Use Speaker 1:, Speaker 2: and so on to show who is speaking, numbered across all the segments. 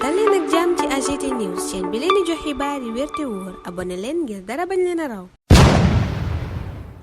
Speaker 1: dal leen ak jàmm ci AGT News chaîne bi leen di jox xibaar yi wér te wóor abonné leen ngir dara bañ leen a raw.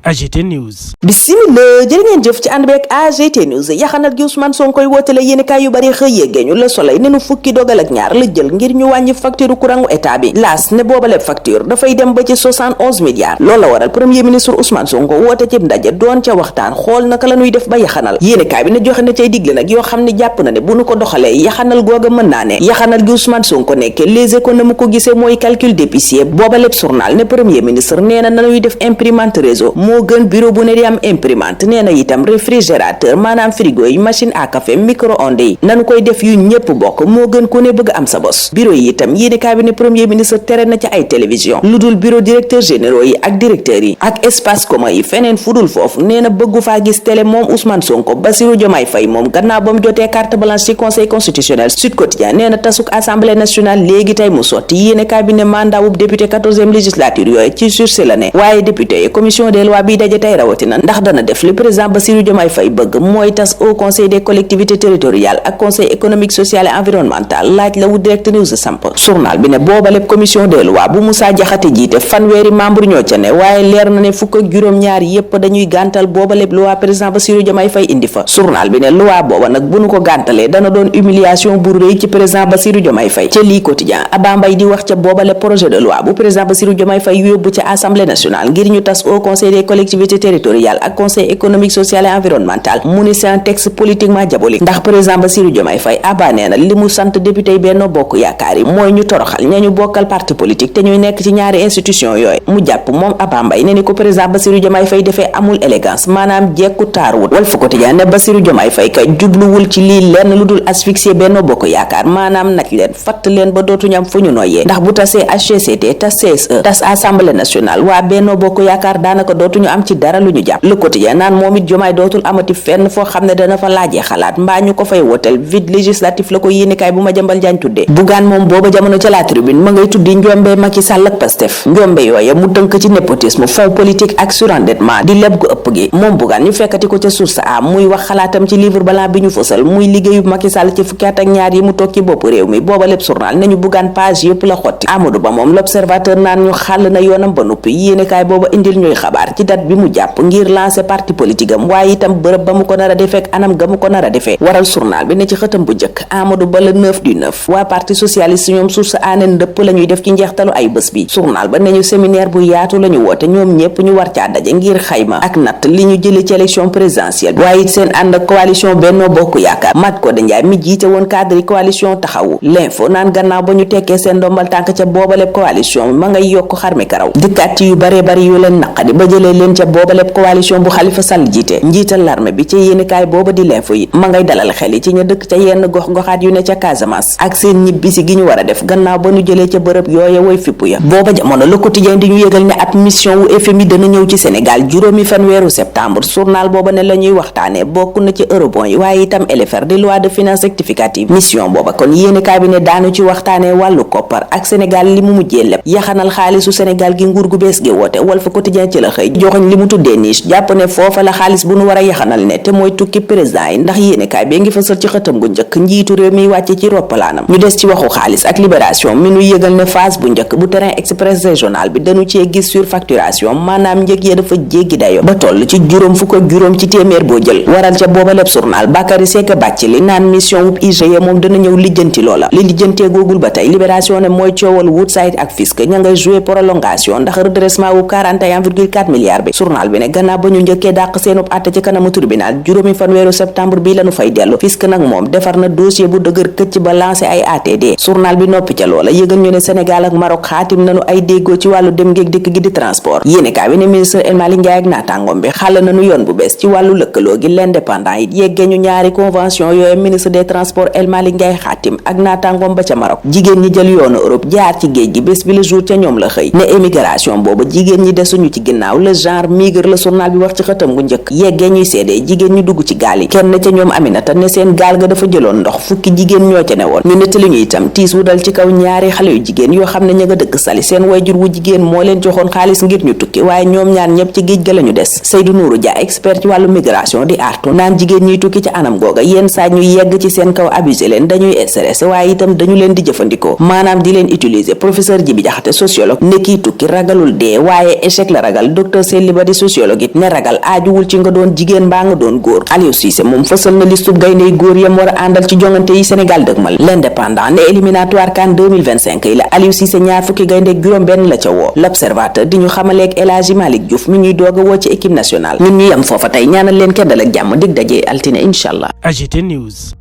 Speaker 2: AGT News.
Speaker 3: Bismillah jërë ngeen jëf ci ànd beeg AGT News yaxanal gi Ousmane Sonko koy wootale yéenekaay yu bari xëy yéggeeñu Le Soleil ne nu fukki dogal ak ñaar la jël ngir ñu wàññi facture courant u état bi laas ne boobaleb facture dafay dem ba ci 71 milliards loolu la waral premier ministre Ousmane Sonko woote ci ndaje doon ca waxtaan xool naka la ñuy def ba yaxanal yéenekaay bi ne joxe na cay digle nag yoo xam ne jàpp na ne bu nu ko doxalee yaxanal googa mën naa ne yaxanal gi Ousmane Sonko nekke Les Échos na mu ko gisee mooy calcul d'épicier boobaleb journal ne premier ministre nee na nañuy def imprimante réseau moo gën bureau bu ne di am imprimante nee na itam réfrigérateur maanaam frigo yi machine à café micro-ondes yi nanu koy def yu ñëpp bokk moo gën ku ne bëgg am sa bos bureau yi itam yéeni cabinet premier ministre tere na ca ay télévision lu dul bureau directeur généraux yi ak directeurs yi ak espace commun yi feneen fudul foofu nee na bëggu faa gis télé moom Ousmane Sonko Bassirou Diomaye Faye moom gannaaw ba mu jotee carte blanche ci conseil constitutionnel Sud Quotidien nee na tasuk assemblée nationale léegi tey mu sotti yéeni cabinet mandat wu député 14e législature yooyu ci sursis la ne waaye député yi commission des lois bi daje tey rawatina ndax dana def li président Bassirou Diomaye Faye bëgg mooy tas au conseil des collectivités territoriales ak conseil économique social et environnemental laaj la wu direct news samp journal bi ne boobaleb commission des lois bu Moussa Diakhaté jiite fanweeri membre ñoo ca ne waaye leer na ne fukk ak juróom-ñaar yépp dañuy gàntal boobaleb loi président Bassirou Diomaye Faye indi fa journal bi ne loi booba nag bu nu ko gàntalee dana doon humiliation bu rëy ci président Bassirou Diomaye Faye ca lii quotidien Abba Mbaye di wax ca boobaleb projet de loi bu président Bassirou Diomaye Faye yóbbu ca assemblée nationale ngir ñu tas au conseil des collectivités territoriales ak conseil économique social et environnemental mu ne c'est un texte politiquement diabolique ndax président Bassirou Diomaye Faye Abba nee na li mu sant député yi Benno Bokk Yaakaar yi mooy ñu toroxal ña ñu bokkal parti politique te ñuy nekk ci ñaari institution yooyu mu jàpp moom Abba Mbaye ne ni ko président Bassirou Diomaye Faye defee amul élégance maanaam jekku taaruwut Walf Quotidien ne Bassirou Diomaye Faye kay jubluwul ci lii lenn lu dul asphyxier Benno Bokk Yaakaar maanaam naj leen fatt leen ba dootuñu am fu ñu noyyee ndax bu tasee HCCT tas CSE tas assemblée nationale waa Benno Bokk Yaakaar daanaka dootuñu am ci dara lu ñu jàpp Le Quotidien naan moom it Diomaye dootul amati fenn foo xam ne dana fa laajee xalaat mbaa ñu ko fay wotel vide législatif la ko yéenekaay bu ma jambal jaañ tuddee Bougane moom booba jamono ca la tribune ma ngay tuddi njombe Macky Sall ak Pastef njombe yooye mu tënk ci népotisme fonds politique ak surendettement di leb gu ëpp gi moom Bougane ñu fekkati ko ca source a muy wax xalaatam ci livre blanc bi ñu fësal muy liggéeyu Macky Sall ci fukki at ak ñaar yi mu toog ci bopp réew mi booba lépp journal nañu Bougane page yëpp la xotti Amadou Ba moom l'observateur naan ñu xàll na yoonam ba noppi yéenekaay booba indil ñuy xabaar ci date bi mu jàpp ngir lancer parti politique am waaye itam bërëb ba mu ko nar a defee ak anam ga mu ko nar a defee waral journal bi ne ci xëtam bu njëkk Amadou Ba le 9/9 waa parti socialiste ñoom source aaneen ndëpp la ñuy def ci njeextalu ay bés bi journal ba ne ñu séminaire bu yaatu la ñu woote ñoom ñépp ñu war caa daje ngir xayma ak natt li ñu jëlee ci élection présidentielle bi waaye it seen ànd ak coalition Benno Bokk Yaakaar Mat Codé Ndiaye mi jiite woon cadre coalition taxawu l'info naan gannaaw ba ñu tekkee seen ndombal tànk ca boobaleb coalition ma ngay yokk xarmi karaw dikkaat ci yu bare bari yu leen naqadi ba jëlee leen ca boobaleb coalition bu Khalifa Sall jiite njiital l'armée bi ca yéenekaay booba di l'info yi ma ngay dalal xel yi ci ña dëkk ca yenn gox-goxaat yu ne ca Casamance ak seen ñibbisi gi ñu war a def gannaaw ba ñu jëlee ca bërëb yooye woy fippu ya booba jamono Le Quotidien di ñu yëgal ne ab mission wu FMI dana ñëw ci Sénégal juróomi fan weeru septembre journal booba ne la ñuy waxtaane bokk na ci eurobond yi waaye itam LFR di loi de finances rectificative mission booba kon yéenekaay bi ne daanu ci waxtaane wàllu koppar ak Sénégal li mu mujjee lépp yaxanal xaalisu Sénégal gi nguur gu bees gi woote Walf Quotidien ci la xëy joxoñ li mu tuddee niche jàpp ne foofa la xaalis bu nu war a yaxanal ne te mooy tukki président yi ndax yéenekaay bi ngi fësal ci xëtam gu njëkk njiitu réew mi wàcce ci roppalaanam ñu des ci waxu xaalis ak libération mi nu yëgal ne phase bu njëkk bu train express régional bi dañu cee gis surfacturation maanaam njëg ya dafa jéggi dayo ba toll ci juróom fukk ak juróom ci téeméer boo jël waral ca booba lépp journal Bakary Seck bàcc li naan mission wub IGE moom dana ñëw lijjanti loola li lijjantee googul ba tey libération ne mooy coowal Woodside ak Fisk ña ngay jouer prolongation ndax redressement wu 41,4 milliards bi journal bi ne gannaaw ba ñu njëkkee dàq seenub àtte ci kanamu tribunal juróomi fanweeru septembre bi lañu fay dellu Fisk nag moom defar na dossier bu dëgër këcc ba lancé ay ATD journal bi noppi ca loola yëgal ñu ne Sénégal ak Maroc xaatim nañu ay déggoo ci wàllu dem ngeeg dikk gi di transport yéenekaay bi ne ministre El Malick Ndiaye ak naataangoom bi xàll nañu yoon bu bees ci wàllu lëkkaloo gi l'indépendant it yeggee ñu ñaari convention yooyu ministre des transports El Malick Ndiaye xaatim ak naataangoom ba ca Maroc jigéen ñi jël yoonu Europe jaar ci géej gi bés bi le jour ca ñoom la xëy ne émigration boobu jigéen ñi desuñu ci ginnaaw le genre migre la journal bi wax ci xëtam gu njëkk. yeggee ñuy seedee jigéen ñu dugg ci gaal yi kenn ca ñoom Aminata ne seen gaal ga dafa jëloon ndox fukki jigéen ñoo ca ne woon. ñu nettali ñu itam tiis wu dal ci kaw ñaari xale yu jigéen yoo xam ne ña nga dëkk Saly seen wayjur wu jigéen moo leen joxoon xaalis ngir ñu tukki waaye ñoom ñaar ñëpp ci géej ga lañu des. Seydou Nourou Dia expert ci wàllu migration di artu naan jigéen ñuy tukki ci anam googa yenn saa ñu yegg ci seen kaw abusé leen dañuy stressé waaye itam dañu leen di jëfandikoo maanaam di leen utiliser. professeur Djibi Diakhaté sociologue ne kii tukki ragalul dee waaye échec la ragal docteur Selli Ba di sociologue it ne ragal aajuwul ci nga doon jigéen mbaa nga doon góor. Aliou Cissé moom fësal na listu gayndey góor yam war a àndal ci jongante yi Sénégal dëgmal. L'Indépendant ne éliminatoire CAN 2025 yi la Aliou Cissé ñaar fukki gayndey juróom benn la ca woo. L'Observateur di ñu xamaleeg El Hadji Malick Diouf mi ñuy doog a woo ci équipe nationale. ñun ñu yem foofa tey ñaanal leen keddal ak jàmm dig daje altine incha allah.
Speaker 2: AGT News.